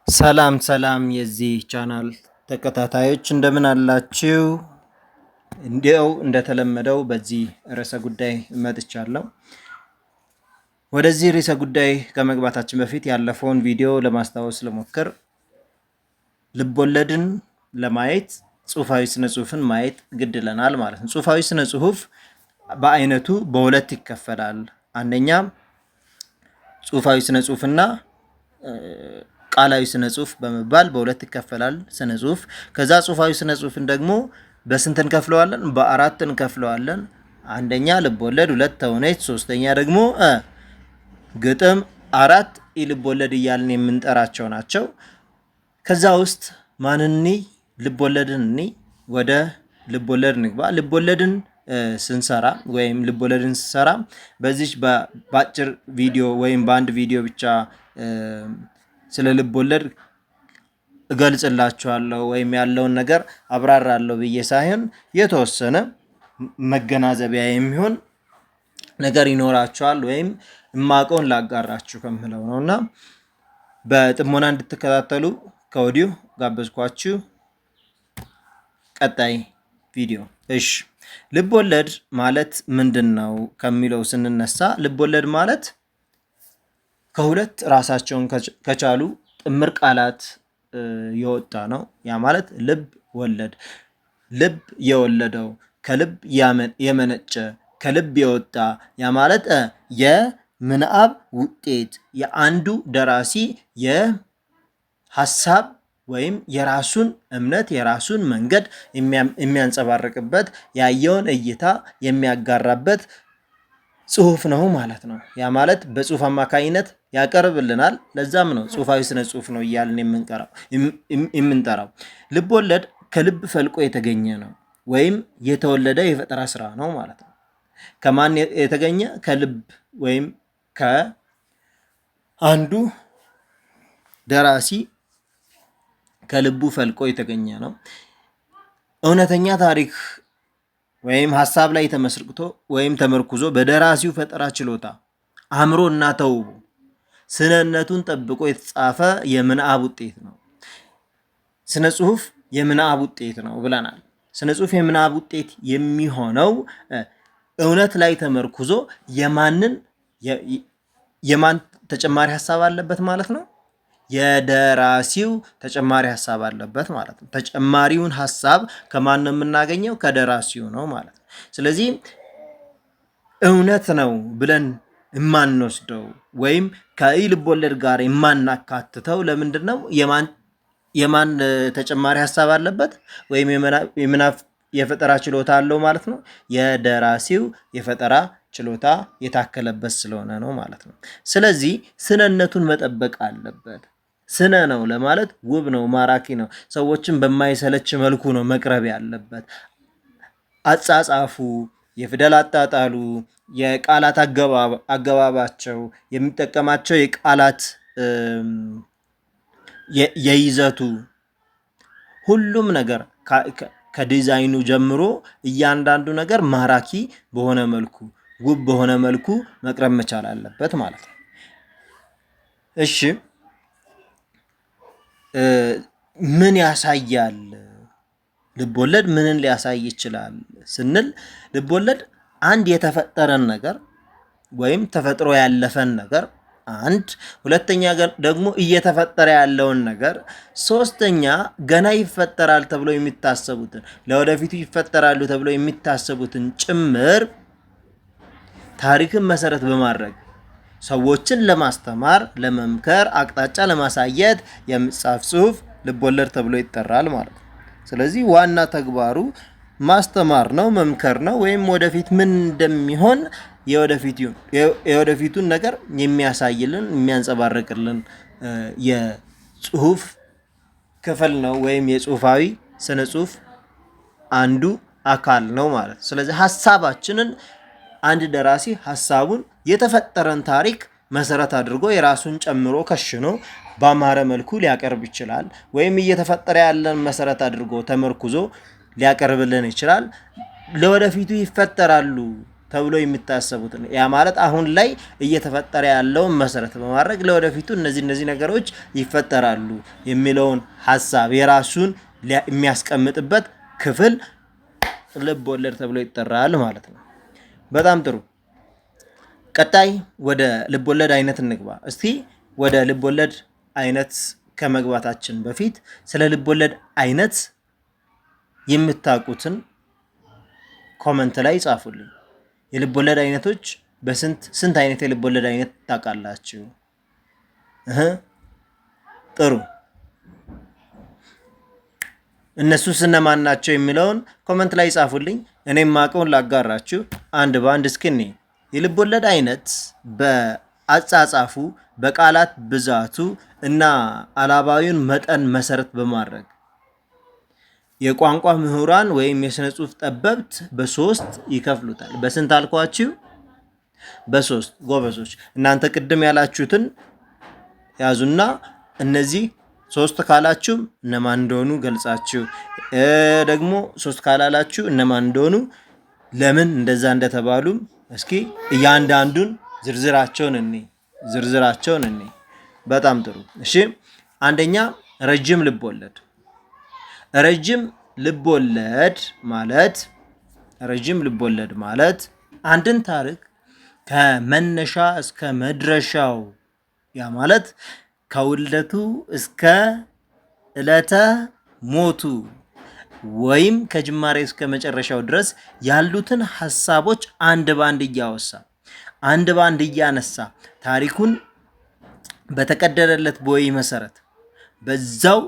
ሰላም ሰላም የዚህ ቻናል ተከታታዮች እንደምን አላችሁ? እንዲያው እንደተለመደው በዚህ ርዕሰ ጉዳይ መጥቻለሁ። ወደዚህ ርዕሰ ጉዳይ ከመግባታችን በፊት ያለፈውን ቪዲዮ ለማስታወስ ልሞክር። ልቦለድን ለማየት ጽሁፋዊ ስነ ጽሁፍን ማየት ግድ ይለናል ማለት ነው። ጽሁፋዊ ስነ ጽሁፍ በአይነቱ በሁለት ይከፈላል። አንደኛ ጽሁፋዊ ስነ ጽሁፍና ቃላዊ ስነ ጽሁፍ በመባል በሁለት ይከፈላል ስነ ጽሁፍ። ከዛ ጽሁፋዊ ስነ ጽሁፍን ደግሞ በስንት እንከፍለዋለን? በአራት እንከፍለዋለን። አንደኛ ልቦለድ፣ ሁለት ተውኔት፣ ሶስተኛ ደግሞ ግጥም፣ አራት ኢልቦለድ እያልን የምንጠራቸው ናቸው። ከዛ ውስጥ ማንኒ ልቦለድን እኒ ወደ ልቦለድ ንግባ። ልቦለድን ስንሰራ ወይም ልቦለድን ስሰራ በዚች በአጭር ቪዲዮ ወይም በአንድ ቪዲዮ ብቻ ስለ ልቦለድ እገልጽላችኋለሁ ወይም ያለውን ነገር አብራራለሁ ብዬ ሳይሆን የተወሰነ መገናዘቢያ የሚሆን ነገር ይኖራችኋል ወይም እማቀውን ላጋራችሁ ከምለው ነው እና በጥሞና እንድትከታተሉ ከወዲሁ ጋበዝኳችሁ። ቀጣይ ቪዲዮ። እሺ፣ ልቦለድ ማለት ምንድን ነው ከሚለው ስንነሳ ልቦለድ ማለት ከሁለት ራሳቸውን ከቻሉ ጥምር ቃላት የወጣ ነው። ያ ማለት ልብ ወለድ፣ ልብ የወለደው፣ ከልብ የመነጨ፣ ከልብ የወጣ፣ ያ ማለት የምናብ ውጤት፣ የአንዱ ደራሲ የሀሳብ ወይም የራሱን እምነት የራሱን መንገድ የሚያንጸባርቅበት፣ ያየውን እይታ የሚያጋራበት ጽሁፍ ነው ማለት ነው። ያ ማለት በጽሁፍ አማካኝነት ያቀርብልናል። ለዛም ነው ጽሁፋዊ ስነ ጽሁፍ ነው እያልን የምንጠራው። ልብ ወለድ ከልብ ፈልቆ የተገኘ ነው ወይም የተወለደ የፈጠራ ስራ ነው ማለት ነው። ከማን የተገኘ? ከልብ ወይም ከአንዱ ደራሲ ከልቡ ፈልቆ የተገኘ ነው። እውነተኛ ታሪክ ወይም ሀሳብ ላይ ተመስርቶ ወይም ተመርኩዞ በደራሲው ፈጠራ ችሎታ አእምሮ እና ተውቦ ስነነቱን ጠብቆ የተጻፈ የምናብ ውጤት ነው። ስነ ጽሁፍ የምናብ ውጤት ነው ብለናል። ስነ ጽሁፍ የምናብ ውጤት የሚሆነው እውነት ላይ ተመርኩዞ የማንን የማን ተጨማሪ ሀሳብ አለበት ማለት ነው? የደራሲው ተጨማሪ ሀሳብ አለበት ማለት ነው። ተጨማሪውን ሀሳብ ከማን ነው የምናገኘው? ከደራሲው ነው ማለት ነው። ስለዚህ እውነት ነው ብለን የማንወስደው ወይም ከልቦለድ ጋር የማናካትተው ለምንድን ነው? የማን ተጨማሪ ሀሳብ አለበት ወይም የምናብ የፈጠራ ችሎታ አለው ማለት ነው። የደራሲው የፈጠራ ችሎታ የታከለበት ስለሆነ ነው ማለት ነው። ስለዚህ ስነነቱን መጠበቅ አለበት። ስነ ነው ለማለት ውብ ነው፣ ማራኪ ነው፣ ሰዎችን በማይሰለች መልኩ ነው መቅረብ ያለበት። አጻጻፉ፣ የፊደል አጣጣሉ፣ የቃላት አገባባቸው፣ የሚጠቀማቸው የቃላት የይዘቱ ሁሉም ነገር ከዲዛይኑ ጀምሮ እያንዳንዱ ነገር ማራኪ በሆነ መልኩ ውብ በሆነ መልኩ መቅረብ መቻል አለበት ማለት ነው። እሺ፣ ምን ያሳያል? ልቦለድ ምንን ሊያሳይ ይችላል ስንል ልቦለድ አንድ የተፈጠረን ነገር ወይም ተፈጥሮ ያለፈን ነገር አንድ፣ ሁለተኛ ደግሞ እየተፈጠረ ያለውን ነገር፣ ሶስተኛ ገና ይፈጠራል ተብሎ የሚታሰቡትን፣ ለወደፊቱ ይፈጠራሉ ተብሎ የሚታሰቡትን ጭምር ታሪክን መሰረት በማድረግ ሰዎችን ለማስተማር፣ ለመምከር፣ አቅጣጫ ለማሳየት የሚጻፍ ጽሁፍ ልቦለድ ተብሎ ይጠራል ማለት ነው። ስለዚህ ዋና ተግባሩ ማስተማር ነው፣ መምከር ነው፣ ወይም ወደፊት ምን እንደሚሆን የወደፊቱን ነገር የሚያሳይልን የሚያንጸባርቅልን የጽሁፍ ክፍል ነው ወይም የጽሁፋዊ ስነ ጽሁፍ አንዱ አካል ነው ማለት ነው። ስለዚህ ሀሳባችንን አንድ ደራሲ ሀሳቡን የተፈጠረን ታሪክ መሰረት አድርጎ የራሱን ጨምሮ ከሽኖ ባማረ መልኩ ሊያቀርብ ይችላል። ወይም እየተፈጠረ ያለን መሰረት አድርጎ ተመርኩዞ ሊያቀርብልን ይችላል። ለወደፊቱ ይፈጠራሉ ተብሎ የሚታሰቡትን፣ ያ ማለት አሁን ላይ እየተፈጠረ ያለውን መሰረት በማድረግ ለወደፊቱ እነዚህ እነዚህ ነገሮች ይፈጠራሉ የሚለውን ሀሳብ የራሱን የሚያስቀምጥበት ክፍል ልብ ወለድ ተብሎ ይጠራል ማለት ነው። በጣም ጥሩ። ቀጣይ ወደ ልብ ወለድ አይነት እንግባ። እስቲ ወደ ልብ ወለድ አይነት ከመግባታችን በፊት ስለ ልብ ወለድ አይነት የምታውቁትን comment ላይ ጻፉልኝ። የልብ ወለድ አይነቶች በስንት ስንት አይነት የልብ ወለድ አይነት ታውቃላችሁ? ጥሩ፣ እነሱስ እነማን ናቸው የሚለውን comment ላይ ጻፉልኝ። እኔም ማቀውን ላጋራችሁ አንድ በአንድ እስኪ እንይ። የልብ ወለድ አይነት በአጻጻፉ፣ በቃላት ብዛቱ እና አላባዊውን መጠን መሰረት በማድረግ የቋንቋ ምሁራን ወይም የስነ ጽሁፍ ጠበብት በሶስት ይከፍሉታል። በስንት አልኳችሁ? በሶስት። ጎበዞች፣ እናንተ ቅድም ያላችሁትን ያዙና እነዚህ ሶስት ካላችሁ እነማን እንደሆኑ ገልጻችሁ፣ ደግሞ ሶስት ካላላችሁ እነማን እንደሆኑ፣ ለምን እንደዛ እንደተባሉ እስኪ እያንዳንዱን ዝርዝራቸውን እኔ። በጣም ጥሩ። እሺ፣ አንደኛ ረጅም ልብ ወለድ። ረጅም ልብ ወለድ ማለት አንድን ታሪክ ከመነሻ እስከ መድረሻው፣ ያ ማለት ከውልደቱ እስከ ዕለተ ሞቱ ወይም ከጅማሬ እስከ መጨረሻው ድረስ ያሉትን ሀሳቦች አንድ በአንድ እያወሳ፣ አንድ በአንድ እያነሳ፣ ታሪኩን በተቀደደለት ቦይ መሰረት በዛው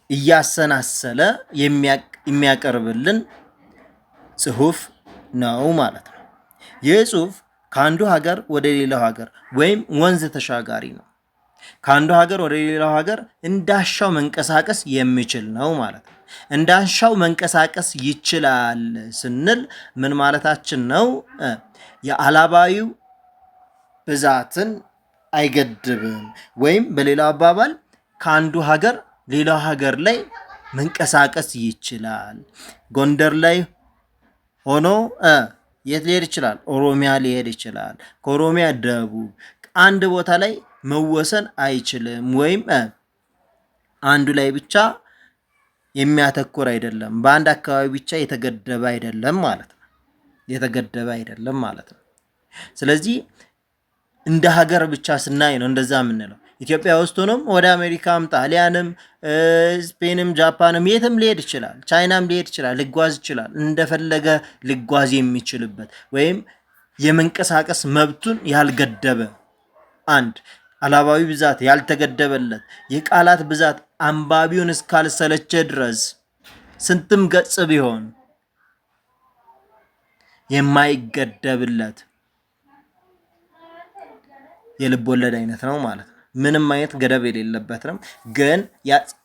እያሰናሰለ የሚያቀርብልን ጽሁፍ ነው ማለት ነው። ይህ ጽሁፍ ከአንዱ ሀገር ወደ ሌላው ሀገር ወይም ወንዝ ተሻጋሪ ነው። ከአንዱ ሀገር ወደ ሌላው ሀገር እንዳሻው መንቀሳቀስ የሚችል ነው ማለት ነው። እንዳሻው መንቀሳቀስ ይችላል ስንል ምን ማለታችን ነው? የአላባዊው ብዛትን አይገድብም። ወይም በሌላው አባባል ከአንዱ ሀገር ሌላው ሀገር ላይ መንቀሳቀስ ይችላል። ጎንደር ላይ ሆኖ የት ሊሄድ ይችላል? ኦሮሚያ ሊሄድ ይችላል። ከኦሮሚያ ደቡብ፣ አንድ ቦታ ላይ መወሰን አይችልም። ወይም አንዱ ላይ ብቻ የሚያተኩር አይደለም። በአንድ አካባቢ ብቻ የተገደበ አይደለም ማለት ነው። የተገደበ አይደለም ማለት ነው። ስለዚህ እንደ ሀገር ብቻ ስናይ ነው እንደዛ የምንለው። ኢትዮጵያ ውስጥ ሆኖም ወደ አሜሪካም፣ ጣሊያንም፣ ስፔንም፣ ጃፓንም የትም ሊሄድ ይችላል። ቻይናም ሊሄድ ይችላል። ሊጓዝ ይችላል። እንደፈለገ ሊጓዝ የሚችልበት ወይም የመንቀሳቀስ መብቱን ያልገደበ፣ አንድ አላባዊ ብዛት ያልተገደበለት፣ የቃላት ብዛት አንባቢውን እስካልሰለቸ ድረስ ስንትም ገጽ ቢሆን የማይገደብለት የልብ ወለድ አይነት ነው ማለት ነው። ምንም አይነት ገደብ የሌለበት ነው። ግን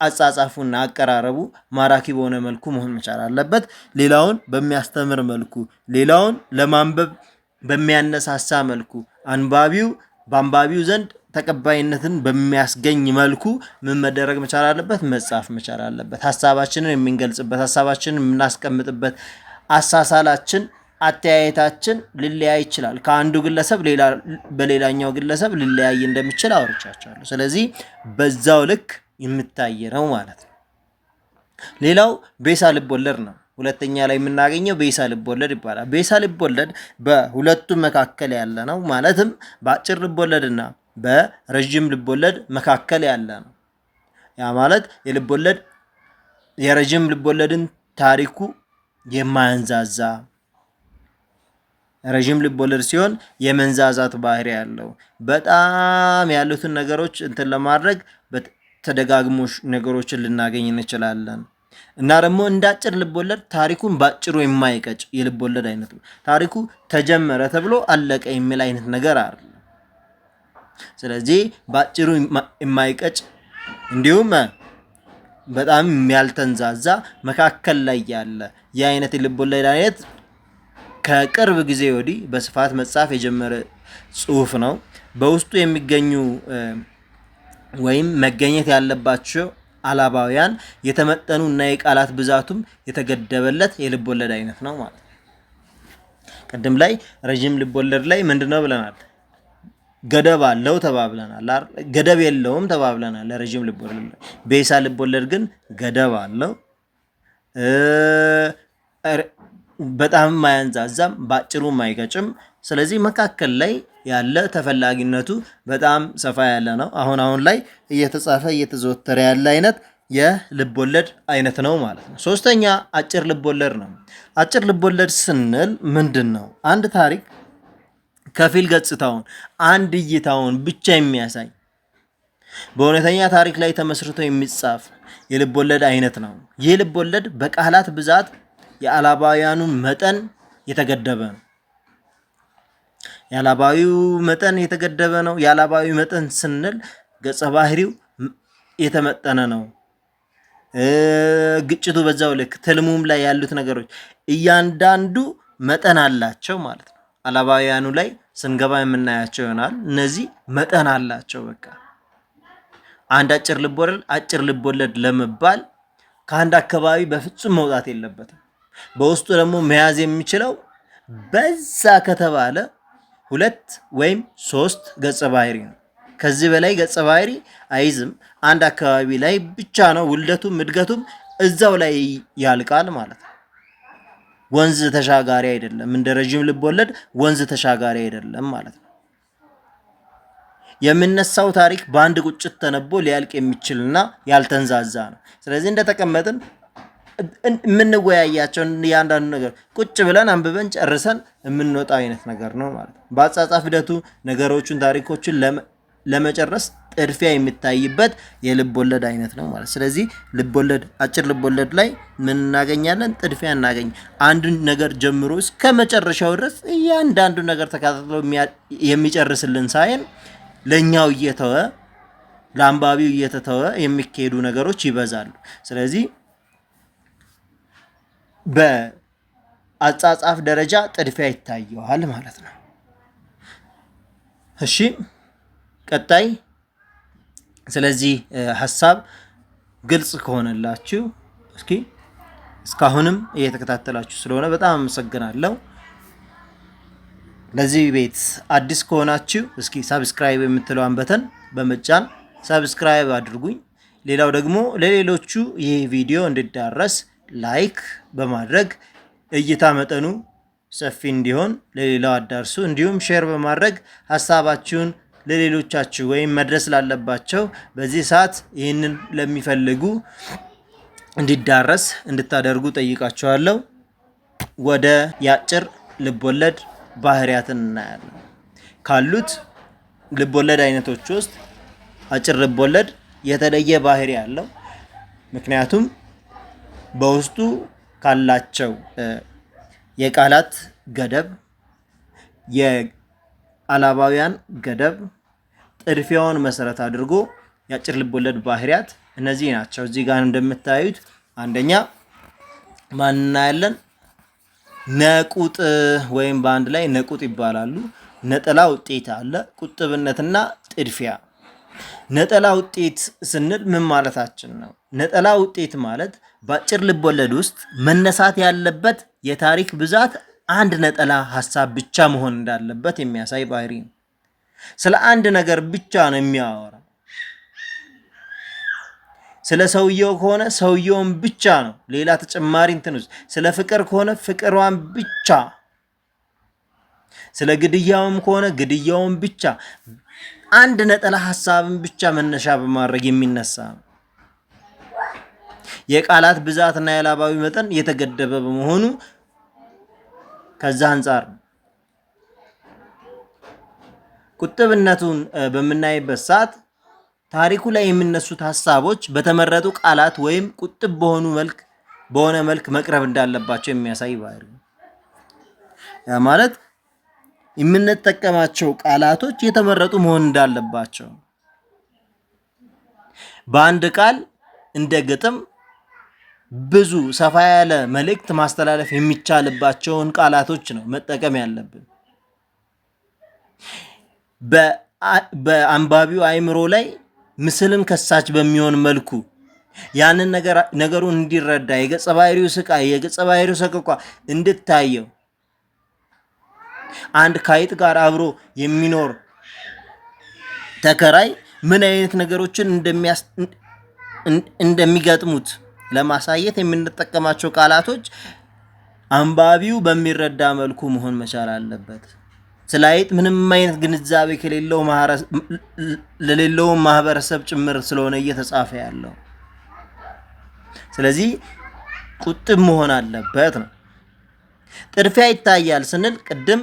አጻጻፉና አቀራረቡ ማራኪ በሆነ መልኩ መሆን መቻል አለበት። ሌላውን በሚያስተምር መልኩ፣ ሌላውን ለማንበብ በሚያነሳሳ መልኩ፣ አንባቢው በአንባቢው ዘንድ ተቀባይነትን በሚያስገኝ መልኩ ምን መደረግ መቻል አለበት? መጻፍ መቻል አለበት። ሀሳባችንን የምንገልጽበት፣ ሀሳባችንን የምናስቀምጥበት አሳሳላችን፣ አተያየታችን ሊለያይ ይችላል። ከአንዱ ግለሰብ ሌላ በሌላኛው ግለሰብ ሊለያይ እንደሚችል አውርቻቸዋለሁ። ስለዚህ በዛው ልክ የሚታይ ነው ማለት ነው። ሌላው ቤሳ ልቦለድ ነው። ሁለተኛ ላይ የምናገኘው ቤሳ ልቦለድ ይባላል። ቤሳ ልቦለድ በሁለቱም መካከል ያለ ነው። ማለትም በአጭር ልቦለድና በረዥም ልቦለድ መካከል ያለ ነው። ያ ማለት የልቦለድ የረዥም ልቦለድን ታሪኩ የማያንዛዛ፣ ረዥም ልቦለድ ሲሆን የመንዛዛት ባህሪ ያለው፣ በጣም ያሉትን ነገሮች እንትን ለማድረግ ተደጋግሞሽ ነገሮችን ልናገኝ እንችላለን። እና ደግሞ እንደ አጭር ልቦለድ ታሪኩን በአጭሩ የማይቀጭ የልቦለድ አይነት ነው። ታሪኩ ተጀመረ ተብሎ አለቀ የሚል አይነት ነገር አይደለም። ስለዚህ በአጭሩ የማይቀጭ፣ እንዲሁም በጣም ያልተንዛዛ፣ መካከል ላይ ያለ የአይነት የልቦለድ አይነት ከቅርብ ጊዜ ወዲህ በስፋት መጻፍ የጀመረ ጽሁፍ ነው። በውስጡ የሚገኙ ወይም መገኘት ያለባቸው አላባውያን የተመጠኑ እና የቃላት ብዛቱም የተገደበለት የልቦለድ አይነት ነው ማለት ነው። ቅድም ላይ ረዥም ልቦለድ ላይ ምንድነው ብለናል? ገደብ አለው ተባብለናል። ገደብ የለውም ተባብለናል። ለረዥም ልቦለድ ቤሳ ልቦለድ ግን ገደብ አለው። በጣም ማያንዛዛም በአጭሩ ማይቀጭም። ስለዚህ መካከል ላይ ያለ ተፈላጊነቱ በጣም ሰፋ ያለ ነው። አሁን አሁን ላይ እየተጻፈ እየተዘወተረ ያለ አይነት የልቦለድ አይነት ነው ማለት ነው። ሶስተኛ አጭር ልቦለድ ነው። አጭር ልቦለድ ስንል ምንድን ነው? አንድ ታሪክ ከፊል ገጽታውን አንድ እይታውን ብቻ የሚያሳይ በእውነተኛ ታሪክ ላይ ተመስርቶ የሚጻፍ የልቦለድ አይነት ነው። ይህ ልቦለድ በቃላት ብዛት የአላባውያኑ መጠን የተገደበ ነው። የአላባዊው መጠን የተገደበ ነው። የአላባዊ መጠን ስንል ገጸ ባህሪው የተመጠነ ነው። ግጭቱ በዛው ልክ ትልሙም ላይ ያሉት ነገሮች እያንዳንዱ መጠን አላቸው ማለት ነው። አላባውያኑ ላይ ስንገባ የምናያቸው ይሆናል። እነዚህ መጠን አላቸው። በቃ አንድ አጭር ልቦለድ አጭር ልቦለድ ለመባል ከአንድ አካባቢ በፍጹም መውጣት የለበትም። በውስጡ ደግሞ መያዝ የሚችለው በዛ ከተባለ ሁለት ወይም ሶስት ገጸ ባህሪ ነው። ከዚህ በላይ ገጸ ባህሪ አይዝም። አንድ አካባቢ ላይ ብቻ ነው ውልደቱም እድገቱም እዛው ላይ ያልቃል ማለት ነው። ወንዝ ተሻጋሪ አይደለም። እንደ ረዥም ልቦለድ ወንዝ ተሻጋሪ አይደለም ማለት ነው። የሚነሳው ታሪክ በአንድ ቁጭት ተነቦ ሊያልቅ የሚችልና ያልተንዛዛ ነው። ስለዚህ እንደተቀመጥን የምንወያያቸው እያንዳንዱ ነገር ቁጭ ብለን አንብበን ጨርሰን የምንወጣ አይነት ነገር ነው ማለት ነው። በአጻጻፍ ሂደቱ ነገሮቹን ታሪኮችን ለመጨረስ ጥድፊያ የሚታይበት የልብ ወለድ አይነት ነው ማለት። ስለዚህ ልብ ወለድ አጭር ልብ ወለድ ላይ ምን እናገኛለን? ጥድፊያ እናገኝ። አንዱን ነገር ጀምሮ እስከ መጨረሻው ድረስ እያንዳንዱ ነገር ተከታትሎ የሚጨርስልን ሳይን ለኛው እየተወ ለአንባቢው እየተተወ የሚካሄዱ ነገሮች ይበዛሉ። ስለዚህ በአጻጻፍ ደረጃ ጥድፊያ ይታየዋል ማለት ነው። እሺ ቀጣይ ስለዚህ ሀሳብ ግልጽ ከሆነላችሁ እስኪ እስካሁንም እየተከታተላችሁ ስለሆነ በጣም አመሰግናለሁ። ለዚህ ቤት አዲስ ከሆናችሁ እስኪ subscribe የምትለዋን button በመጫን subscribe አድርጉኝ። ሌላው ደግሞ ለሌሎቹ ይህ ቪዲዮ እንዲዳረስ like በማድረግ እይታ መጠኑ ሰፊ እንዲሆን ለሌላው አዳርሱ። እንዲሁም share በማድረግ ሀሳባችሁን ለሌሎቻችሁ ወይም መድረስ ላለባቸው በዚህ ሰዓት ይህንን ለሚፈልጉ እንዲዳረስ እንድታደርጉ ጠይቃችኋለሁ። ወደ የአጭር ልቦለድ ባህሪያትን እናያለን። ካሉት ልቦለድ አይነቶች ውስጥ አጭር ልቦለድ የተለየ ባህሪ አለው። ምክንያቱም በውስጡ ካላቸው የቃላት ገደብ፣ የአላባውያን ገደብ፣ ጥድፊያውን መሰረት አድርጎ የአጭር ልቦለድ ባህሪያት እነዚህ ናቸው። እዚህ ጋር እንደምታዩት አንደኛ ማን እናያለን? ነቁጥ ወይም በአንድ ላይ ነቁጥ ይባላሉ። ነጠላ ውጤት አለ፣ ቁጥብነትና ጥድፊያ። ነጠላ ውጤት ስንል ምን ማለታችን ነው? ነጠላ ውጤት ማለት በአጭር ልቦለድ ውስጥ መነሳት ያለበት የታሪክ ብዛት አንድ ነጠላ ሀሳብ ብቻ መሆን እንዳለበት የሚያሳይ ባህሪ ነው። ስለ አንድ ነገር ብቻ ነው የሚያወራ። ስለ ሰውየው ከሆነ ሰውየውን ብቻ ነው፣ ሌላ ተጨማሪ እንትን ውስጥ። ስለ ፍቅር ከሆነ ፍቅሯን ብቻ፣ ስለ ግድያውም ከሆነ ግድያውን ብቻ፣ አንድ ነጠላ ሀሳብን ብቻ መነሻ በማድረግ የሚነሳ ነው። የቃላት ብዛትና የላባዊ መጠን የተገደበ በመሆኑ ከዛ አንጻር ነው። ቁጥብነቱን በምናይበት ሰዓት ታሪኩ ላይ የሚነሱት ሀሳቦች በተመረጡ ቃላት ወይም ቁጥብ በሆኑ መልክ በሆነ መልክ መቅረብ እንዳለባቸው የሚያሳይ ባህሪ ነው። ያ ማለት የምንጠቀማቸው ቃላቶች የተመረጡ መሆን እንዳለባቸው፣ በአንድ ቃል እንደ ግጥም ብዙ ሰፋ ያለ መልእክት ማስተላለፍ የሚቻልባቸውን ቃላቶች ነው መጠቀም ያለብን። በአንባቢው አእምሮ ላይ ምስልን ከሳች በሚሆን መልኩ ያንን ነገሩን እንዲረዳ የገጸ ባህሪው ስቃይ፣ የገጸ ባህሪው ሰቆቃ እንድታየው አንድ ከአይጥ ጋር አብሮ የሚኖር ተከራይ ምን አይነት ነገሮችን እንደሚገጥሙት ለማሳየት የምንጠቀማቸው ቃላቶች አንባቢው በሚረዳ መልኩ መሆን መቻል አለበት። ስለ አይጥ ምንም አይነት ግንዛቤ ከሌለው ለሌለው ማህበረሰብ ጭምር ስለሆነ እየተጻፈ ያለው፣ ስለዚህ ቁጥብ መሆን አለበት ነው። ጥድፊያ ይታያል ስንል ቅድም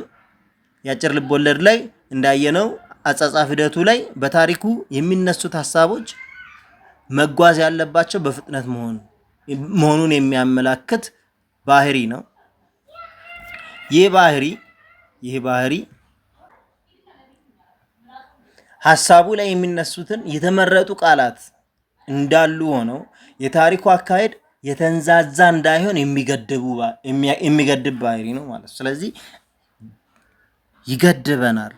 የአጭር ልቦለድ ላይ እንዳየነው አጻጻፍ ሂደቱ ላይ በታሪኩ የሚነሱት ሀሳቦች መጓዝ ያለባቸው በፍጥነት መሆኑን የሚያመላክት ባህሪ ነው። ይህ ባህሪ ሀሳቡ ላይ የሚነሱትን የተመረጡ ቃላት እንዳሉ ሆነው የታሪኩ አካሄድ የተንዛዛ እንዳይሆን የሚገድብ ባህሪ ነው ማለት ነው። ስለዚህ ይገድበናል።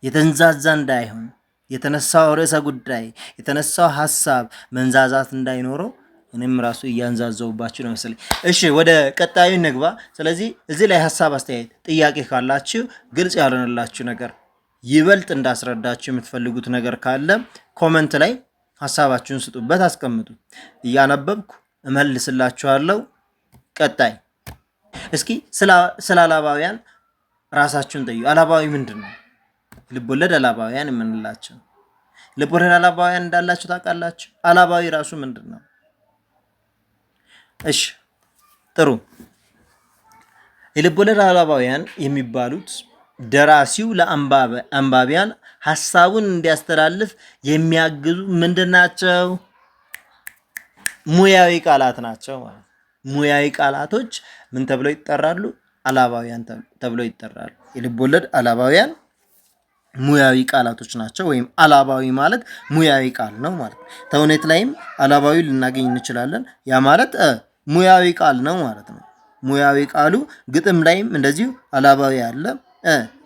የተንዛዛ እንዳይሆን፣ የተነሳው ርዕሰ ጉዳይ፣ የተነሳው ሀሳብ መንዛዛት እንዳይኖረው። እኔም ራሱ እያንዛዘውባችሁ ነው መሰለኝ። እሺ፣ ወደ ቀጣዩ እንግባ። ስለዚህ እዚህ ላይ ሀሳብ፣ አስተያየት፣ ጥያቄ ካላችሁ፣ ግልጽ ያልሆነላችሁ ነገር፣ ይበልጥ እንዳስረዳችሁ የምትፈልጉት ነገር ካለ comment ላይ ሀሳባችሁን ስጡበት፣ አስቀምጡ። እያነበብኩ እመልስላችኋለሁ። ቀጣይ እስኪ ስለ አላባውያን ራሳችሁን ጠይቁ። አላባዊ ምንድን ነው? ልቦለድ አላባውያን የምንላቸው፣ ልቦለድ አላባውያን እንዳላችሁ ታውቃላችሁ? አላባዊ ራሱ ምንድን ነው? እሺ፣ ጥሩ። የልቦለድ አላባውያን የሚባሉት ደራሲው ለአንባቢያን ሀሳቡን እንዲያስተላልፍ የሚያግዙ ምንድን ናቸው? ሙያዊ ቃላት ናቸው ማለት ነው። ሙያዊ ቃላቶች ምን ተብለው ይጠራሉ? አላባውያን ተብለው ይጠራሉ። የልቦለድ አላባውያን ሙያዊ ቃላቶች ናቸው። ወይም አላባዊ ማለት ሙያዊ ቃል ነው ማለት ነው። ተውኔት ላይም አላባዊ ልናገኝ እንችላለን። ያ ማለት ሙያዊ ቃል ነው ማለት ነው። ሙያዊ ቃሉ ግጥም ላይም እንደዚሁ አላባዊ አለ።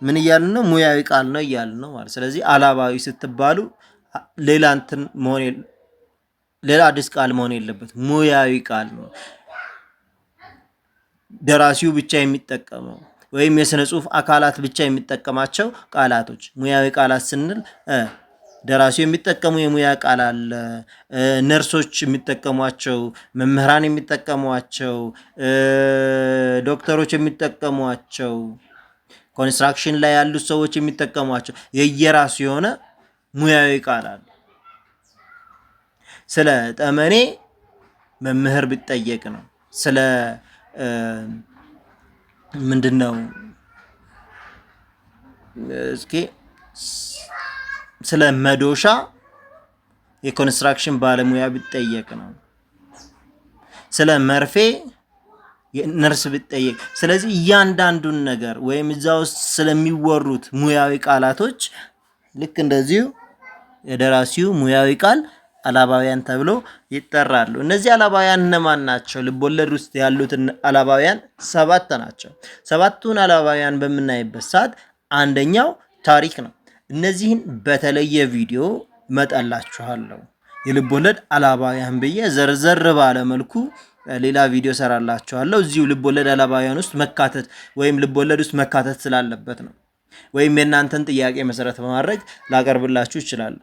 ምን እያልን ነው? ሙያዊ ቃል ነው እያልን ነው ማለት። ስለዚህ አላባዊ ስትባሉ ሌላ እንትን መሆን፣ ሌላ አዲስ ቃል መሆን የለበት። ሙያዊ ቃል ነው። ደራሲው ብቻ የሚጠቀመው ወይም የስነ ጽሁፍ አካላት ብቻ የሚጠቀማቸው ቃላቶች። ሙያዊ ቃላት ስንል ደራሲው የሚጠቀሙ የሙያ ቃል አለ። ነርሶች የሚጠቀሟቸው፣ መምህራን የሚጠቀሟቸው፣ ዶክተሮች የሚጠቀሟቸው፣ construction ላይ ያሉት ሰዎች የሚጠቀሟቸው የየራሱ የሆነ ሙያዊ ቃል አለ። ስለ ጠመኔ መምህር ቢጠየቅ ነው። ስለ ምንድን ነው፣ እስኪ ስለ መዶሻ የ construction ባለሙያ ቢጠየቅ ነው። ስለ መርፌ ነርስ ቢጠየቅ። ስለዚህ እያንዳንዱን ነገር ወይም እዛ ውስጥ ስለሚወሩት ሙያዊ ቃላቶች ልክ እንደዚሁ የደራሲው ሙያዊ ቃል አላባውያን ተብሎ ይጠራሉ። እነዚህ አላባውያን እነማን ናቸው? ልቦለድ ውስጥ ያሉት አላባውያን ሰባት ናቸው። ሰባቱን አላባውያን በምናይበት ሰዓት አንደኛው ታሪክ ነው። እነዚህን በተለየ ቪዲዮ እመጣላችኋለሁ። የልቦለድ አላባውያን ብዬ ዘርዘር ባለ መልኩ ሌላ ቪዲዮ ሰራላችኋለሁ። እዚሁ ልቦለድ አላባውያን ውስጥ መካተት ወይም ልቦለድ ውስጥ መካተት ስላለበት ነው። ወይም የእናንተን ጥያቄ መሰረት በማድረግ ላቀርብላችሁ እችላለሁ።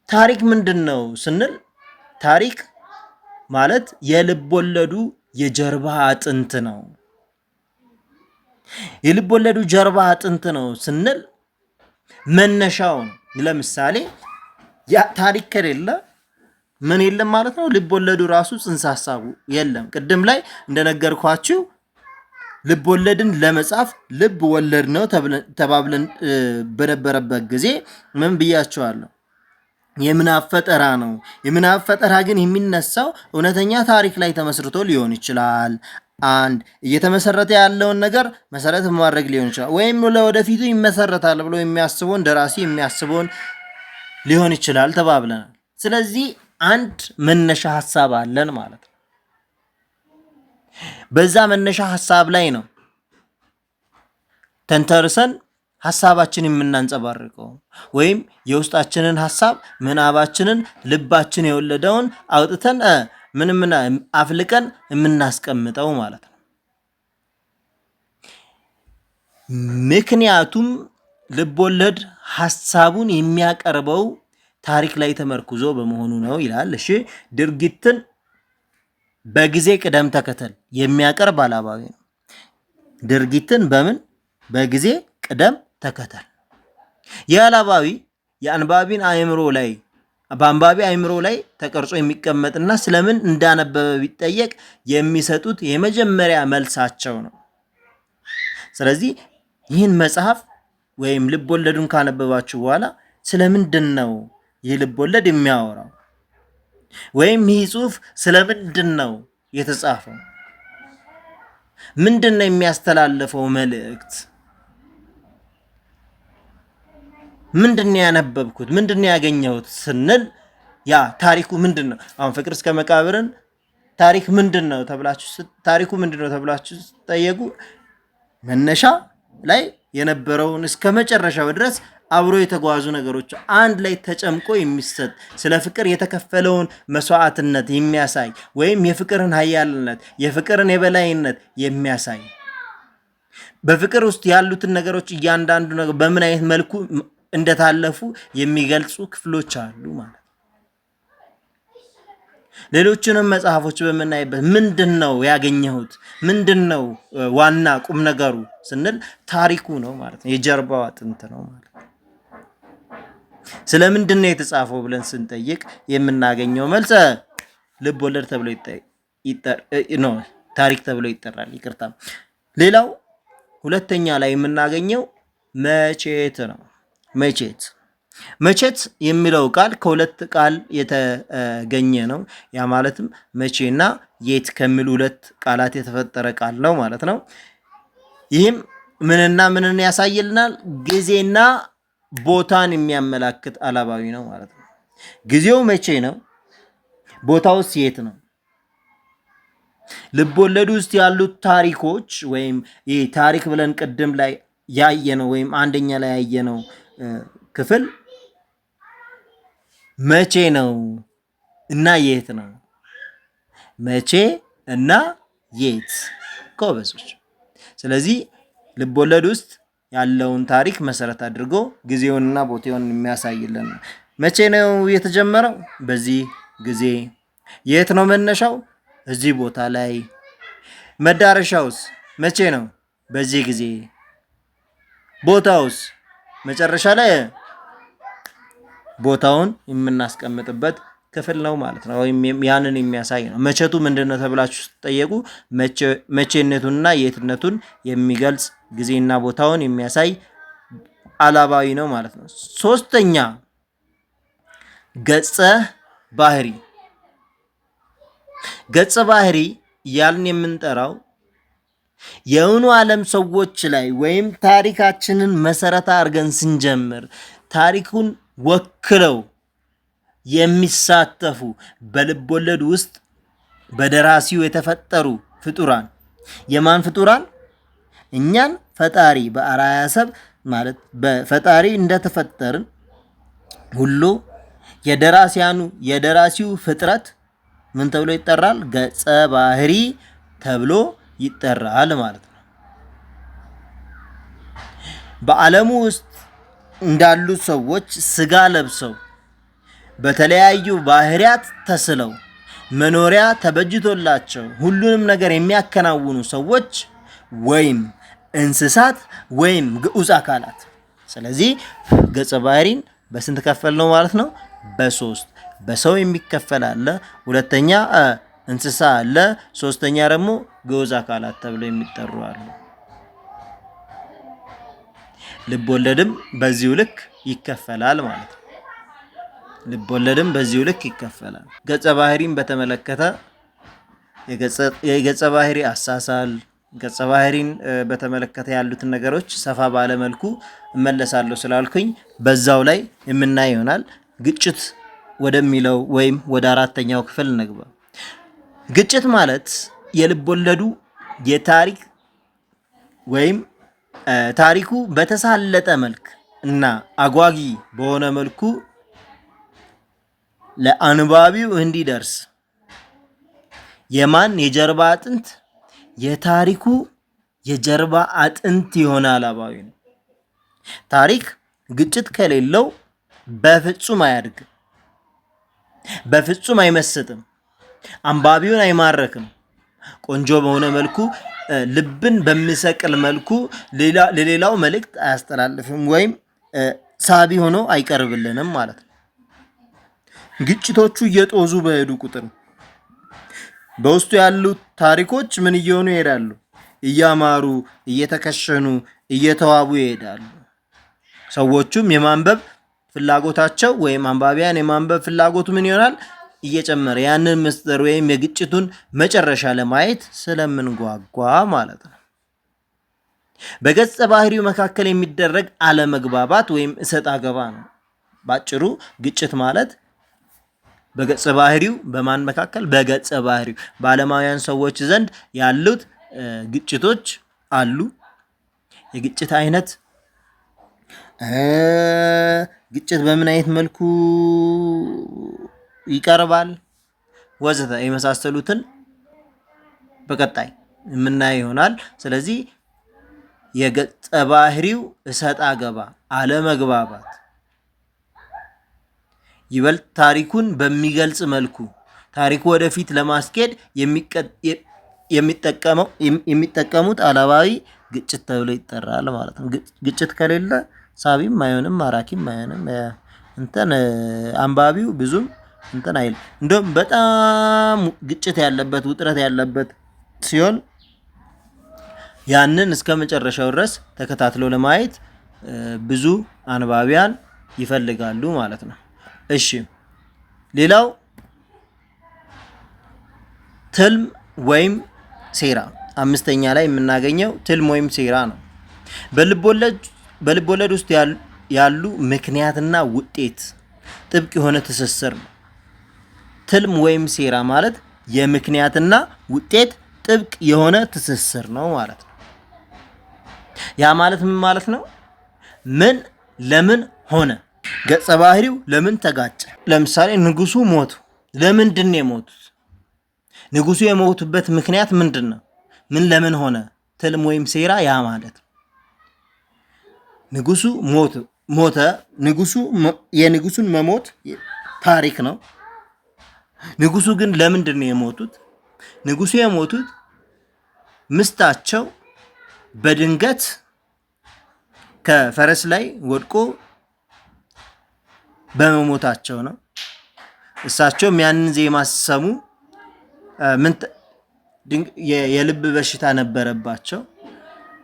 ታሪክ ምንድን ነው ስንል ታሪክ ማለት የልቦለዱ የጀርባ አጥንት ነው። የልቦለዱ ጀርባ አጥንት ነው ስንል መነሻው ነው። ለምሳሌ ታሪክ ከሌለ ምን የለም ማለት ነው? ልቦለዱ ራሱ ጽንሰ ሀሳቡ የለም። ቅድም ላይ እንደነገርኳችሁ ልቦለድን ለመጻፍ ልብ ወለድ ነው ተባብለን በነበረበት ጊዜ ምን ብያቸዋለሁ? የምናብ ፈጠራ ነው። የምናብ ፈጠራ ግን የሚነሳው እውነተኛ ታሪክ ላይ ተመስርቶ ሊሆን ይችላል። አንድ እየተመሰረተ ያለውን ነገር መሰረት በማድረግ ሊሆን ይችላል። ወይም ለወደፊቱ ይመሰረታል ብሎ የሚያስበውን፣ ደራሲ የሚያስበውን ሊሆን ይችላል ተባብለናል። ስለዚህ አንድ መነሻ ሀሳብ አለን ማለት ነው። በዛ መነሻ ሀሳብ ላይ ነው ተንተርሰን ሀሳባችን የምናንጸባርቀው ወይም የውስጣችንን ሀሳብ፣ ምናባችንን፣ ልባችን የወለደውን አውጥተን ምን ምን አፍልቀን የምናስቀምጠው ማለት ነው። ምክንያቱም ልቦለድ ሀሳቡን የሚያቀርበው ታሪክ ላይ ተመርኩዞ በመሆኑ ነው ይላል። እሺ፣ ድርጊትን በጊዜ ቅደም ተከተል የሚያቀርብ አላባዊ ነው። ድርጊትን በምን በጊዜ ቅደም ተከተል። ይህ አላባዊ የአንባቢን አእምሮ ላይ በአንባቢ አእምሮ ላይ ተቀርጾ የሚቀመጥና ስለምን እንዳነበበ ቢጠየቅ የሚሰጡት የመጀመሪያ መልሳቸው ነው። ስለዚህ ይህን መጽሐፍ ወይም ልብ ወለዱን ካነበባችሁ በኋላ ስለምንድን ነው ይህ ልብ ወለድ የሚያወራው ወይም ይህ ጽሑፍ ስለምንድን ነው የተጻፈው? ምንድን ነው የሚያስተላልፈው መልእክት? ምንድን ነው ያነበብኩት? ምንድን ነው ያገኘሁት ስንል ያ ታሪኩ ምንድን ነው? አሁን ፍቅር እስከ መቃብርን ታሪክ ምንድን ነው ተብላችሁ ታሪኩ ምንድን ነው ተብላችሁ ስትጠየቁ መነሻ ላይ የነበረውን እስከ መጨረሻው ድረስ አብሮ የተጓዙ ነገሮች አንድ ላይ ተጨምቆ የሚሰጥ፣ ስለ ፍቅር የተከፈለውን መስዋዕትነት የሚያሳይ ወይም የፍቅርን ኃያልነት፣ የፍቅርን የበላይነት የሚያሳይ፣ በፍቅር ውስጥ ያሉትን ነገሮች እያንዳንዱ ነገር በምን አይነት መልኩ እንደታለፉ የሚገልጹ ክፍሎች አሉ ማለት ነው። ሌሎችንም መጽሐፎች በምናይበት ምንድን ነው ያገኘሁት፣ ምንድን ነው ዋና ቁም ነገሩ ስንል ታሪኩ ነው ማለት ነው። የጀርባው አጥንት ነው ማለት ነው። ስለ ምንድን ነው የተጻፈው ብለን ስንጠይቅ የምናገኘው መልስ ልብ ወለድ ተብሎ ነው፣ ታሪክ ተብሎ ይጠራል። ይቅርታ። ሌላው ሁለተኛ ላይ የምናገኘው መቼት ነው። መቼት፣ መቼት የሚለው ቃል ከሁለት ቃል የተገኘ ነው። ያ ማለትም መቼና የት ከሚሉ ሁለት ቃላት የተፈጠረ ቃል ነው ማለት ነው። ይህም ምንና ምንን ያሳይልናል? ጊዜና ቦታን የሚያመላክት አላባዊ ነው ማለት ነው። ጊዜው መቼ ነው? ቦታውስ የት ነው? ልቦለዱ ውስጥ ያሉት ታሪኮች ወይም ይህ ታሪክ ብለን ቅድም ላይ ያየነው ወይም አንደኛ ላይ ያየነው ክፍል መቼ ነው እና የት ነው? መቼ እና የት፣ ጎበዞች። ስለዚህ ልቦለድ ውስጥ ያለውን ታሪክ መሰረት አድርጎ ጊዜውንና ቦታውን የሚያሳይልን ነው። መቼ ነው የተጀመረው? በዚህ ጊዜ። የት ነው መነሻው? እዚህ ቦታ ላይ። መዳረሻውስ መቼ ነው? በዚህ ጊዜ። ቦታውስ መጨረሻ ላይ ቦታውን የምናስቀምጥበት ክፍል ነው ማለት ነው። ወይም ያንን የሚያሳይ ነው። መቼቱ ምንድን ነው ተብላችሁ ስትጠየቁ መቼነቱንና የትነቱን የሚገልጽ፣ ጊዜና ቦታውን የሚያሳይ አላባዊ ነው ማለት ነው። ሶስተኛ ገጸ ባህሪ። ገጸ ባህሪ እያልን የምንጠራው የእውኑ ዓለም ሰዎች ላይ ወይም ታሪካችንን መሰረት አድርገን ስንጀምር ታሪኩን ወክለው የሚሳተፉ በልቦለድ ውስጥ በደራሲው የተፈጠሩ ፍጡራን። የማን ፍጡራን? እኛን ፈጣሪ በአርአያ ሰብ ማለት በፈጣሪ እንደተፈጠርን ሁሉ የደራሲያኑ የደራሲው ፍጥረት ምን ተብሎ ይጠራል? ገጸ ባህሪ ተብሎ ይጠራል ማለት ነው። በዓለሙ ውስጥ እንዳሉ ሰዎች ስጋ ለብሰው በተለያዩ ባህሪያት ተስለው መኖሪያ ተበጅቶላቸው ሁሉንም ነገር የሚያከናውኑ ሰዎች ወይም እንስሳት ወይም ግዑዝ አካላት። ስለዚህ ገጸ ባህሪን በስንት ከፈል ነው ማለት ነው? በሶስት። በሰው የሚከፈል አለ፣ ሁለተኛ እንስሳ አለ፣ ሶስተኛ ደግሞ ግዑዝ አካላት ተብለው የሚጠሩ አሉ። ልብ ወለድም በዚሁ ልክ ይከፈላል ማለት ነው። ልብ ወለድም በዚሁ ልክ ይከፈላል። ገጸ ባህሪን በተመለከተ የገጸ ባህሪ አሳሳል፣ ገጸ ባህሪን በተመለከተ ያሉትን ነገሮች ሰፋ ባለ መልኩ እመለሳለሁ ስላልኩኝ በዛው ላይ የምናይ ይሆናል። ግጭት ወደሚለው ወይም ወደ አራተኛው ክፍል እንግባ። ግጭት ማለት የልብ ወለዱ የታሪክ ወይም ታሪኩ በተሳለጠ መልክ እና አጓጊ በሆነ መልኩ ለአንባቢው እንዲደርስ የማን የጀርባ አጥንት የታሪኩ የጀርባ አጥንት የሆነ አላባዊ ነው። ታሪክ ግጭት ከሌለው በፍጹም አያድግም፣ በፍጹም አይመስጥም፣ አንባቢውን አይማረክም። ቆንጆ በሆነ መልኩ ልብን በሚሰቅል መልኩ ለሌላው መልእክት አያስተላልፍም ወይም ሳቢ ሆኖ አይቀርብልንም ማለት ነው። ግጭቶቹ እየጦዙ በሄዱ ቁጥር በውስጡ ያሉት ታሪኮች ምን እየሆኑ ይሄዳሉ? እያማሩ፣ እየተከሸኑ፣ እየተዋቡ ይሄዳሉ። ሰዎቹም የማንበብ ፍላጎታቸው ወይም አንባቢያን የማንበብ ፍላጎቱ ምን ይሆናል? እየጨመረ ያንን ምስጢር ወይም የግጭቱን መጨረሻ ለማየት ስለምንጓጓ ማለት ነው። በገጸ ባህሪው መካከል የሚደረግ አለመግባባት ወይም እሰጥ አገባ ነው። ባጭሩ ግጭት ማለት በገጸ ባህሪው በማን መካከል? በገጸ ባህሪው በዓለማውያን ሰዎች ዘንድ ያሉት ግጭቶች አሉ። የግጭት አይነት፣ ግጭት በምን አይነት መልኩ ይቀርባል፣ ወዘተ የመሳሰሉትን በቀጣይ የምናየው ይሆናል። ስለዚህ የገጸ ባህሪው እሰጥ አገባ፣ አለመግባባት ይበልጥ ታሪኩን በሚገልጽ መልኩ ታሪኩ ወደፊት ለማስኬድ የሚጠቀሙት አላባዊ ግጭት ተብሎ ይጠራል ማለት ነው። ግጭት ከሌለ ሳቢም አይሆንም፣ ማራኪም አይሆንም። እንትን አንባቢው ብዙም እንትን አይልም። እንደውም በጣም ግጭት ያለበት፣ ውጥረት ያለበት ሲሆን ያንን እስከ መጨረሻው ድረስ ተከታትሎ ለማየት ብዙ አንባቢያን ይፈልጋሉ ማለት ነው። እሺ፣ ሌላው ትልም ወይም ሴራ፣ አምስተኛ ላይ የምናገኘው ትልም ወይም ሴራ ነው። በልቦለድ ውስጥ ያሉ ምክንያትና ውጤት ጥብቅ የሆነ ትስስር ነው። ትልም ወይም ሴራ ማለት የምክንያትና ውጤት ጥብቅ የሆነ ትስስር ነው ማለት ነው። ያ ማለት ምን ማለት ነው? ምን ለምን ሆነ? ገጸ ባህሪው ለምን ተጋጨ? ለምሳሌ ንጉሱ ሞቱ። ለምንድን ነው የሞቱት? ንጉሱ የሞቱበት ምክንያት ምንድን ነው? ምን ለምን ሆነ? ትልም ወይም ሴራ ያ ማለት ነው። ንጉሱ ሞተ። ንጉሱ የንጉሱን መሞት ታሪክ ነው። ንጉሱ ግን ለምንድን ነው የሞቱት? ንጉሱ የሞቱት ምስታቸው በድንገት ከፈረስ ላይ ወድቆ በመሞታቸው ነው። እሳቸውም ያንን ዜማ ሲሰሙ ምን የልብ በሽታ ነበረባቸው።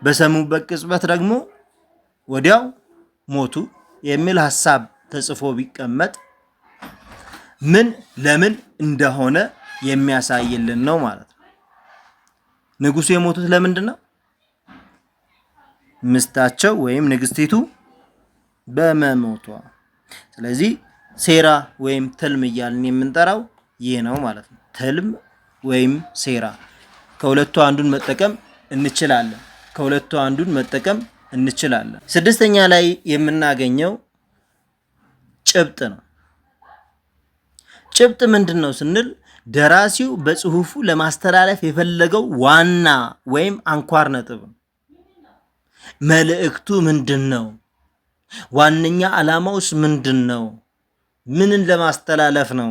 በሰሙበት ቅጽበት ደግሞ ወዲያው ሞቱ የሚል ሀሳብ ተጽፎ ቢቀመጥ ምን ለምን እንደሆነ የሚያሳይልን ነው ማለት ነው። ንጉሱ የሞቱት ለምንድን ነው? ምስታቸው ወይም ንግስቲቱ በመሞቷ። ስለዚህ ሴራ ወይም ትልም እያልን የምንጠራው ይህ ነው ማለት ነው። ትልም ወይም ሴራ ከሁለቱ አንዱን መጠቀም እንችላለን። ከሁለቱ አንዱን መጠቀም እንችላለን። ስድስተኛ ላይ የምናገኘው ጭብጥ ነው። ጭብጥ ምንድን ነው ስንል ደራሲው በጽሁፉ ለማስተላለፍ የፈለገው ዋና ወይም አንኳር ነጥብ ነው። መልእክቱ ምንድን ነው? ዋነኛ ዓላማውስ ምንድን ነው? ምንን ለማስተላለፍ ነው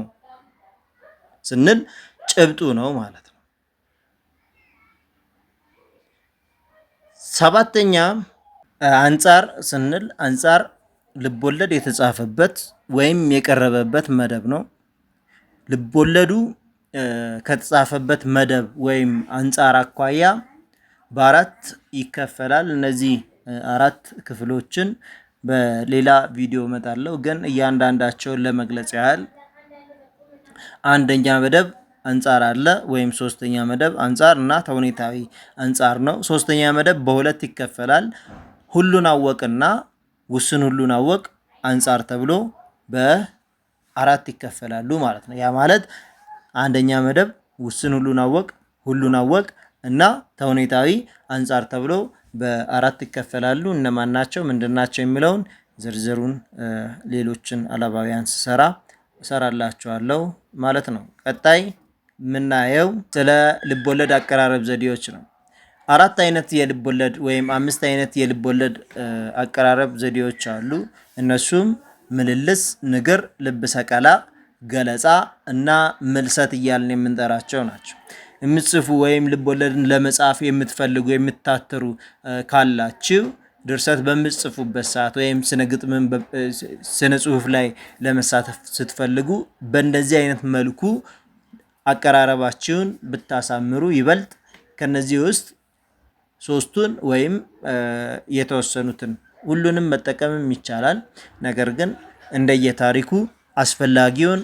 ስንል ጭብጡ ነው ማለት ነው። ሰባተኛ አንጻር ስንል አንጻር ልቦለድ የተጻፈበት ወይም የቀረበበት መደብ ነው። ልቦለዱ ከተጻፈበት መደብ ወይም አንጻር አኳያ በአራት ይከፈላል። እነዚህ አራት ክፍሎችን በሌላ ቪዲዮ እመጣለሁ። ግን እያንዳንዳቸውን ለመግለጽ ያህል አንደኛ መደብ አንጻር አለ ወይም ሶስተኛ መደብ አንጻር እና ተውኔታዊ አንጻር ነው። ሶስተኛ መደብ በሁለት ይከፈላል። ሁሉን አወቅና ውስን ሁሉን አወቅ አንጻር ተብሎ በአራት ይከፈላሉ ማለት ነው። ያ ማለት አንደኛ መደብ ውስን ሁሉን አወቅ፣ ሁሉን አወቅ እና ተውኔታዊ አንጻር ተብሎ በአራት ይከፈላሉ። እነማን ናቸው፣ ምንድን ናቸው የሚለውን ዝርዝሩን ሌሎችን አላባውያን ስሰራ እሰራላችኋለሁ ማለት ነው። ቀጣይ የምናየው ስለ ልቦለድ አቀራረብ ዘዴዎች ነው። አራት አይነት የልብ ወለድ ወይም አምስት አይነት የልብ ወለድ አቀራረብ ዘዴዎች አሉ። እነሱም ምልልስ፣ ንግር፣ ልብ ሰቀላ፣ ገለጻ እና ምልሰት እያልን የምንጠራቸው ናቸው። የምትጽፉ ወይም ልብ ወለድን ለመጻፍ የምትፈልጉ የምታትሩ ካላችሁ ድርሰት በምትጽፉበት ሰዓት ወይም ስነ ግጥምን ስነ ጽሁፍ ላይ ለመሳተፍ ስትፈልጉ በእንደዚህ አይነት መልኩ አቀራረባችሁን ብታሳምሩ ይበልጥ ከነዚህ ውስጥ ሶስቱን ወይም የተወሰኑትን ሁሉንም መጠቀምም ይቻላል። ነገር ግን እንደየታሪኩ አስፈላጊውን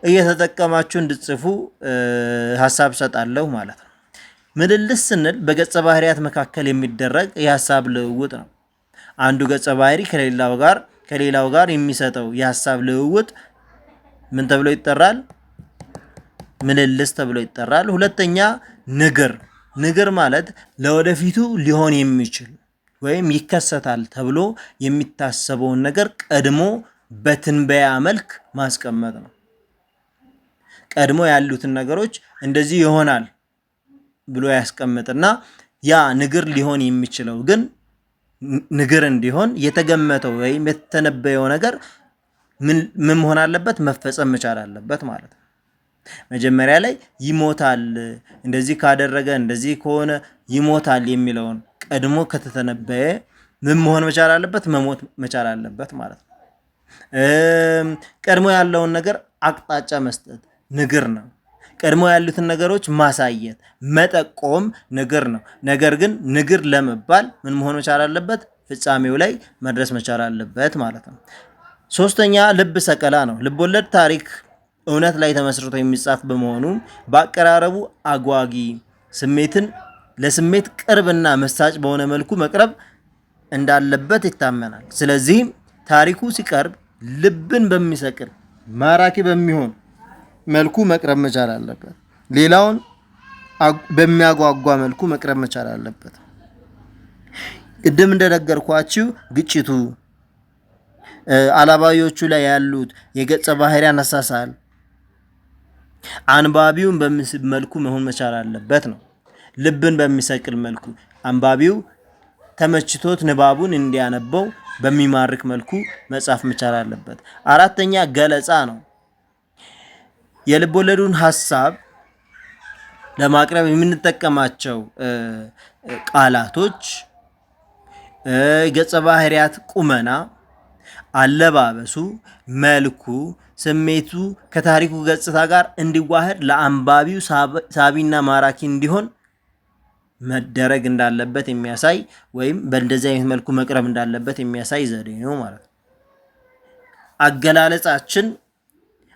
እየተጠቀማችሁ እንድትጽፉ ሀሳብ እሰጣለሁ ማለት ነው። ምልልስ ስንል በገጸ ባህሪያት መካከል የሚደረግ የሀሳብ ልውውጥ ነው። አንዱ ገጸ ባህሪ ከሌላው ጋር የሚሰጠው የሀሳብ ልውውጥ ምን ተብሎ ይጠራል? ምልልስ ተብሎ ይጠራል። ሁለተኛ ንግር። ንግር ማለት ለወደፊቱ ሊሆን የሚችል ወይም ይከሰታል ተብሎ የሚታሰበውን ነገር ቀድሞ በትንበያ መልክ ማስቀመጥ ነው። ቀድሞ ያሉትን ነገሮች እንደዚህ ይሆናል ብሎ ያስቀምጥና ያ ንግር ሊሆን የሚችለው ግን ንግር እንዲሆን የተገመተው ወይም የተተነበየው ነገር ምን መሆን አለበት? መፈጸም መቻል አለበት ማለት ነው። መጀመሪያ ላይ ይሞታል፣ እንደዚህ ካደረገ፣ እንደዚህ ከሆነ ይሞታል የሚለውን ቀድሞ ከተተነበየ ምን መሆን መቻል አለበት? መሞት መቻል አለበት ማለት ነው። ቀድሞ ያለውን ነገር አቅጣጫ መስጠት ንግር ነው። ቀድሞ ያሉትን ነገሮች ማሳየት መጠቆም ንግር ነው። ነገር ግን ንግር ለመባል ምን መሆን መቻል አለበት? ፍጻሜው ላይ መድረስ መቻል አለበት ማለት ነው። ሶስተኛ ልብ ሰቀላ ነው። ልቦለድ ታሪክ እውነት ላይ ተመስርቶ የሚጻፍ በመሆኑ በአቀራረቡ አጓጊ፣ ስሜትን ለስሜት ቅርብና መሳጭ በሆነ መልኩ መቅረብ እንዳለበት ይታመናል። ስለዚህም ታሪኩ ሲቀርብ ልብን በሚሰቅል፣ ማራኪ በሚሆን መልኩ መቅረብ መቻል አለበት። ሌላውን በሚያጓጓ መልኩ መቅረብ መቻል አለበት። ቅድም እንደነገርኳችሁ ግጭቱ፣ አላባዮቹ ላይ ያሉት የገጸ ባህሪ አነሳሳል አንባቢውን በሚስብ መልኩ መሆን መቻል አለበት ነው። ልብን በሚሰቅል መልኩ፣ አንባቢው ተመችቶት ንባቡን እንዲያነበው በሚማርክ መልኩ መጻፍ መቻል አለበት። አራተኛ ገለጻ ነው። የልቦለዱን ሀሳብ ለማቅረብ የምንጠቀማቸው ቃላቶች፣ ገጸ ባህሪያት ቁመና፣ አለባበሱ፣ መልኩ፣ ስሜቱ ከታሪኩ ገጽታ ጋር እንዲዋሃድ፣ ለአንባቢው ሳቢና ማራኪ እንዲሆን መደረግ እንዳለበት የሚያሳይ ወይም በእንደዚህ አይነት መልኩ መቅረብ እንዳለበት የሚያሳይ ዘዴ ነው ማለት ነው። አገላለጻችን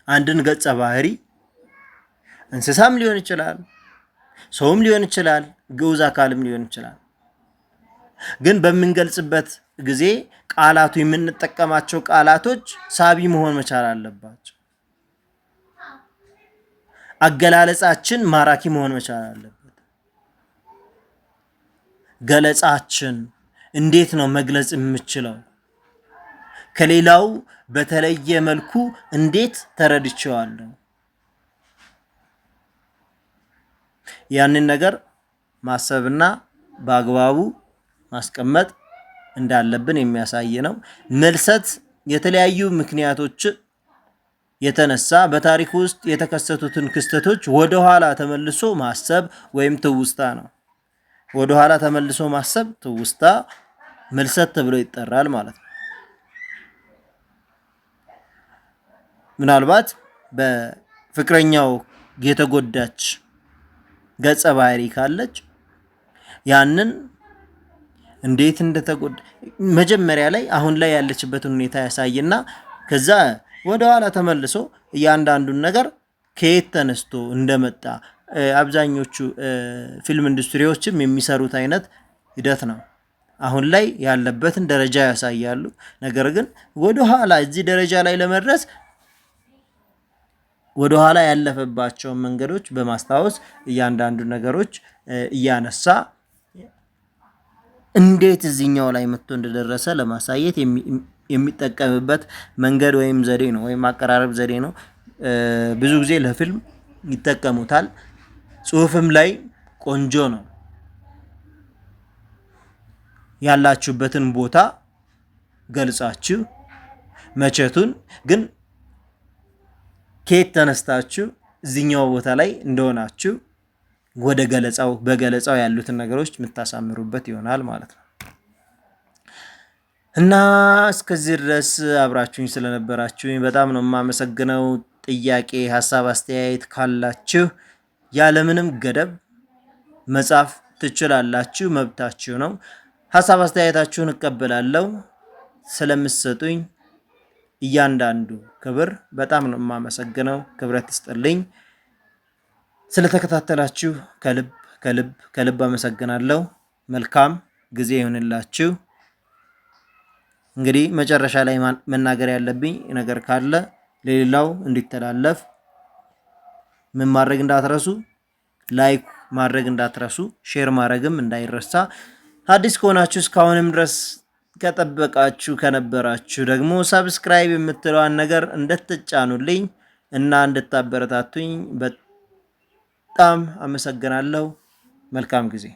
አንድን ገጸ ባህሪ እንስሳም ሊሆን ይችላል፣ ሰውም ሊሆን ይችላል፣ ግዑዝ አካልም ሊሆን ይችላል። ግን በምንገልጽበት ጊዜ ቃላቱ የምንጠቀማቸው ቃላቶች ሳቢ መሆን መቻል አለባቸው። አገላለጻችን ማራኪ መሆን መቻል አለበት። ገለጻችን እንዴት ነው መግለጽ የምችለው? ከሌላው በተለየ መልኩ እንዴት ተረድቼዋለሁ? ያንን ነገር ማሰብና በአግባቡ ማስቀመጥ እንዳለብን የሚያሳይ ነው። ምልሰት የተለያዩ ምክንያቶች የተነሳ በታሪክ ውስጥ የተከሰቱትን ክስተቶች ወደኋላ ተመልሶ ማሰብ ወይም ትውስታ ነው። ወደኋላ ተመልሶ ማሰብ ትውስታ ምልሰት ተብሎ ይጠራል ማለት ነው። ምናልባት በፍቅረኛው የተጎዳች ገጸ ባህሪ ካለች ያንን እንዴት እንደተጎዳ መጀመሪያ ላይ አሁን ላይ ያለችበትን ሁኔታ ያሳይና ከዛ ወደኋላ ተመልሶ እያንዳንዱን ነገር ከየት ተነስቶ እንደመጣ አብዛኞቹ ፊልም ኢንዱስትሪዎችም የሚሰሩት አይነት ሂደት ነው። አሁን ላይ ያለበትን ደረጃ ያሳያሉ። ነገር ግን ወደኋላ እዚህ ደረጃ ላይ ለመድረስ ወደኋላ ያለፈባቸውን መንገዶች በማስታወስ እያንዳንዱ ነገሮች እያነሳ እንዴት እዚህኛው ላይ መጥቶ እንደደረሰ ለማሳየት የሚጠቀምበት መንገድ ወይም ዘዴ ነው ወይም አቀራረብ ዘዴ ነው። ብዙ ጊዜ ለፊልም ይጠቀሙታል። ጽሁፍም ላይ ቆንጆ ነው። ያላችሁበትን ቦታ ገልጻችሁ መቼቱን ግን ከየት ተነስታችሁ እዚኛው ቦታ ላይ እንደሆናችሁ ወደ ገለጻው በገለጻው ያሉትን ነገሮች የምታሳምሩበት ይሆናል ማለት ነው። እና እስከዚህ ድረስ አብራችሁኝ ስለነበራችሁኝ በጣም ነው የማመሰግነው። ጥያቄ፣ ሀሳብ፣ አስተያየት ካላችሁ ያለምንም ገደብ መጻፍ ትችላላችሁ፣ መብታችሁ ነው። ሀሳብ አስተያየታችሁን እቀበላለሁ። ስለምትሰጡኝ እያንዳንዱ ክብር በጣም ነው የማመሰግነው። ክብረት ይስጥልኝ። ስለተከታተላችሁ ከልብ ከልብ ከልብ አመሰግናለሁ። መልካም ጊዜ ይሁንላችሁ። እንግዲህ መጨረሻ ላይ መናገር ያለብኝ ነገር ካለ ለሌላው እንዲተላለፍ ምን ማድረግ እንዳትረሱ፣ like ማድረግ እንዳትረሱ፣ share ማድረግም እንዳይረሳ። አዲስ ከሆናችሁ እስካሁንም ድረስ ከጠበቃችሁ ከነበራችሁ ደግሞ subscribe የምትለዋን ነገር እንድትጫኑልኝ እና እንድታበረታቱኝ በጣም አመሰግናለሁ። መልካም ጊዜ።